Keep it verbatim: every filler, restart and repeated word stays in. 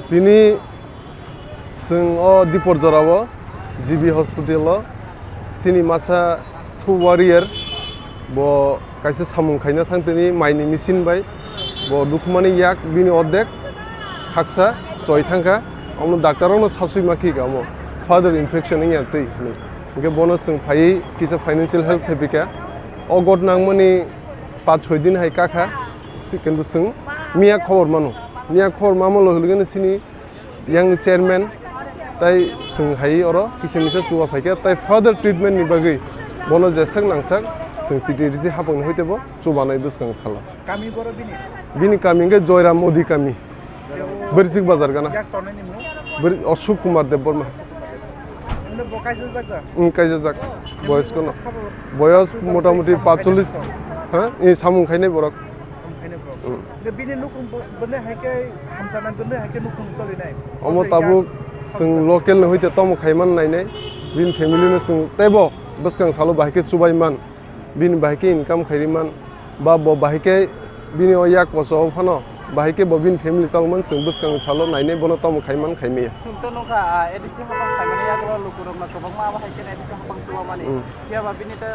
Tini chwng o Dipor jorao G B hospital o chini masa two warrior bo kaisa samung khaina thang tini maini machine bai bo dukhumani yak bini ordek haksa choi thangkha, omo doctor rokno sasui ma khika omo further infection wngya twi hinwi. Hwnkhe bono chwng phaiwi kisa financial help khaipikha. O got nangmani pach soi din hai kakha, si-, kintu chwng miya khobor mano. Miya khobor mamo lo hwlgwino chini yang chairman tai chwng hai oro kisa misa chuba phaikha, tai further treatment ni bagwi bono jeswk nangsak chwng T T D C hapang ni hoite bo chubanai bwskang salo. Kami boro bini? Bini kami hwnkhe Joyram Modi kami. Berjik bazar gana. Yak tongnai ni mung? Ber-, Ashok Kumar Debbarma. Ino bo kaisa jak da? Hmm, kaisa jak. Boyos kono. Boyos motamuti pachulis, ha? I samung khainai borok. Samung khainai borok. Hmm. Ino bini nukung bo-, bini hai khe hamsa nai, bini hai khe nukung choli nai. Omo tabuk chwng local ni hoite tomo khaiman nainai. Bini family no chwng teibo bwskang salo bahai khe chubai man. Bini bahai khe income khairi man, ba bo bahai khe bini o yak poso o phano, bahai khe bo bini family chalokman chwng bwskang salo nainai bono tamo khaiman khaimaya. Chwng to nukha, ah, A D C hapang khaimani yagulo lukurokno kwbangma abo hai kheno A D C hapang chuwamani. Mm. Phiya ba bini ta